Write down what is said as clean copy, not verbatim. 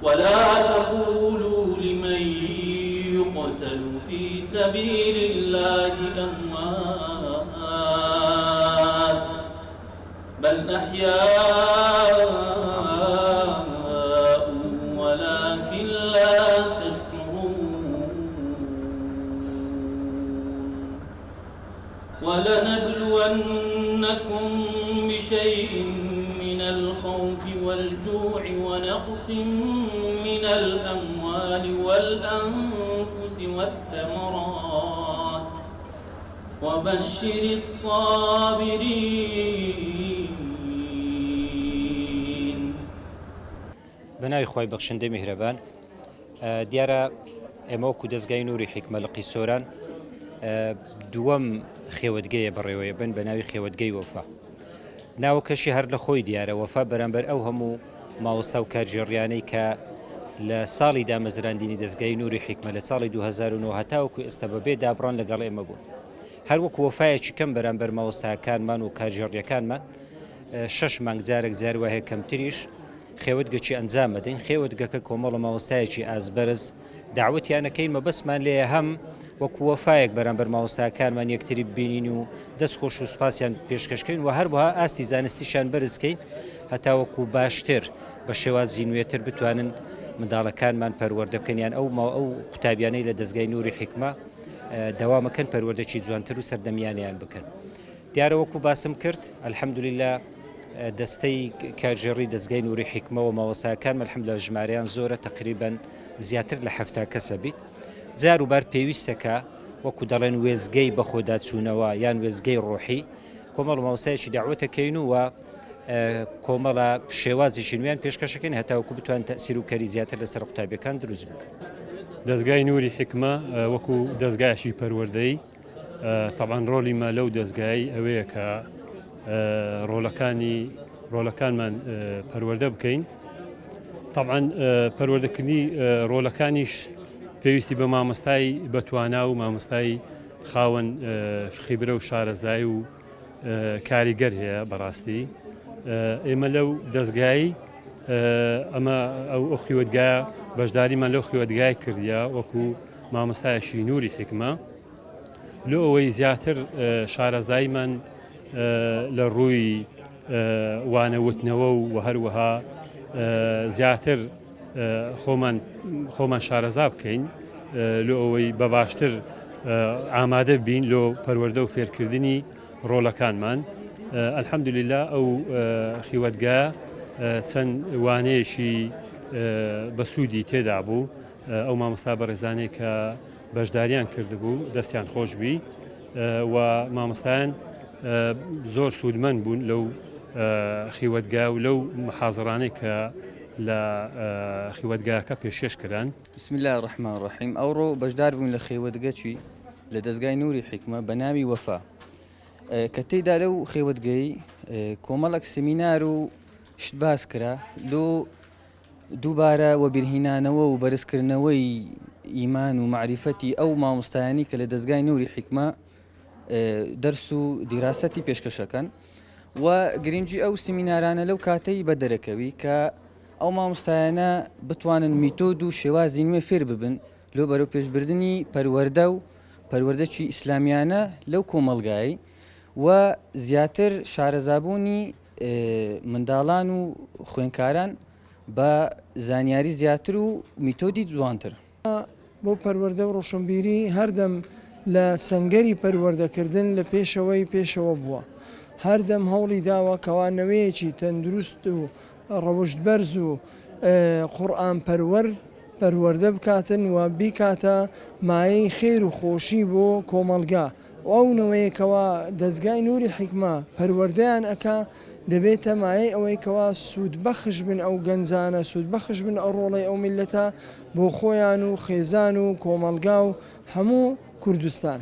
ولا تقولوا لمن يقتل في سبيل الله أموات بل أحياء ولكن لا تشعرون. ولنبلونكم بشيء من الخوف والجوع ونقص من الأموال والأنفس والثمرات وبشر الصابرين. بەناوی خوای بەخشندەی میهرەبان دیارە ئێمە وەکو دەزگای نوری حیکمە لقی سۆران دووەم خێوەتگەیە بەڕێوەیە بن بە ناوی خێوەتگەی وەفا ناوەکەشی هەر لە خۆی دیارە وەفا بەرامبەر ئەو هەموو ماوەسا و کارگێڕیانەی کە لە ساڵی دامەزراندنی دەزگای نوری حیکمە لە ساڵی 2009 هەتاوەکو ئێستا بەبێ دابڕان لەگەڵ ئێمە بوون هەر وەکو وەفایەکی کەم بەرامبەر ماوەستاکانمان و کارگێڕیەکانمان شەش مانگ جارێک جار وایە کەمتریش خێوەتگەکی ئەنجام ئەدەین، خێوەتگەکە کۆمەڵە مامۆستایەکی ئاست بەرز دەعوەتیان ئەکەین، مەبەستمان لێیە هەم وەکو وەفایەک بەرامبەر مامۆستاکانمان یەکتری ببینین و دەست خۆش و سوپاسیان پێشکەش کەین و هەروەها ئاستی زانستیشیان بەرز کەین هەتاوەکو باشتر بە شێوازی نوێتر بتوانن منداڵەکانمان پەروەردە بکەن یان ئەو ئەو قوتابیانەی لە دەزگای نوری حیکمە دەوامەکەن پەروەردەکی جوانتر و سەردەمیانەیان بکەن. دیارە وەکو باسم کرد الحمدللە دەستەی کارگێڕی دەزگای نوری حیکمە و مامۆستاکانم الحمدللە ژمارەیان زۆرە تەقریبەن زیاتر لە 70 کەسە بیت جار و بار پێویستە کە وەکو دەڵێن وێزگەی بەخۆداچوونەوە یان وێزگەی ڕۆحی کۆمەڵ مامۆستایەکی داوەتەکەین و کۆمەڵە شێوازێکی نوێیان پێشکەشەکەین هەتاوەکو بتوان تەسیر و کەری زیاتر لەسەر قوتابیەکان دروست بکەن. دەزگای نوری حیکمە وەکو دەزگایەکی پەروەردەیی تەبعەن ڕۆلی مە لەو دەزگایەی ئەوەیە کە ڕۆلەکانی ڕۆلەکانمان پەروەردە بکەین تەبعەن پەروەردەکردنی ڕۆلەکانیش پێویستی بە مامۆستای بەتوانا و مامۆستای خاوەن خیبرە و شارەزای و کاریگەر هەیە بەڕاستی ئێمە لەو دەستگایی ئەمە ئەو ئەو خیوەتگایە بەشداریمان لەو خیوەتگای کردیا وەکو مامۆستایەکی نوری حیکمە لۆ ئەوەی زیاتر شارەزاییمان لە ڕووی وانە وتنەوە و هەروەها زیاتر خۆمان خۆمان شارەزا بکەین لۆ ئەوەی بە باشتر ئامادە بین لۆ پەروەردە و فێرکردنی ڕۆلەکانمان الحمدللە ئەو خیوەتگا چەند وانەیەکی بەسوودی تێدا بوو ئەو مامۆستا بەڕێزانەی کە بەشداریان کردبوو دەستیان خۆش بی و مامۆستایان زۆر سوودمەند بوون لەو خیوەتگا و لەو محازڕانەی کە لە خیوەتگاکە پێشکێش کران. بسم اللە الرحمن الرحیم ئەوڕۆ بەشدار بووین لە خێوەتگەکی لە دەزگای نوری حیکمە بە ناوی وەفا کە تێیدا لەو خێوەتگەی کۆمەڵێک سمینار و شت باس کرا لۆ دووبارە وەبیرهینانەوە و بەرزکردنەوەی ئیمان و مەعریفەتی ئەو مامۆستایانەی کە لە دەزگای نوری حیکمە دەرس و دیراسەتی پێشکەشەکەن و گرنگی ئەو سیمینارانە لەو کاتەی بە دەرەکەوی کە ئەو مامۆستایانە بتوانن میتۆد و شێوازی نوێ فێر ببن لۆ بەرەو پێشبردنی پەروەردە و پەروەردەکی ئیسلامیانە لەو کۆمەڵگای و زیاتر شارەزابوونی منداڵان و خوێنکاران بە زانیاری زیاتر و میتۆدی جوانتر. بۆ پەروەردە و ڕۆشنبیری هەردەم لە سەنگەری پەروەردەکردن لە پێشەوەی پێشەوە بووە، هەردەم هەوڵی داوە کەوا نەوەیەکی تەندروست و ڕەوشت بەرز و قورئان پەروەر پەروەردە بکاتن و بیکاتە مایەی خێر و خۆشی بۆ کۆمەڵگا. ئەو نەوەیە کەوا دەزگای نوری حیکمە پەروەردەیان ئەکا دەبێتە مایەی ئەوەی کەوا سوودبەخش بن ئەو گەنجانە سوودبەخش بن ئەو ڕۆڵەی ئەو میللەتە بۆ خۆیان و خێزان و کۆمەڵگا و هەموو کوردستان.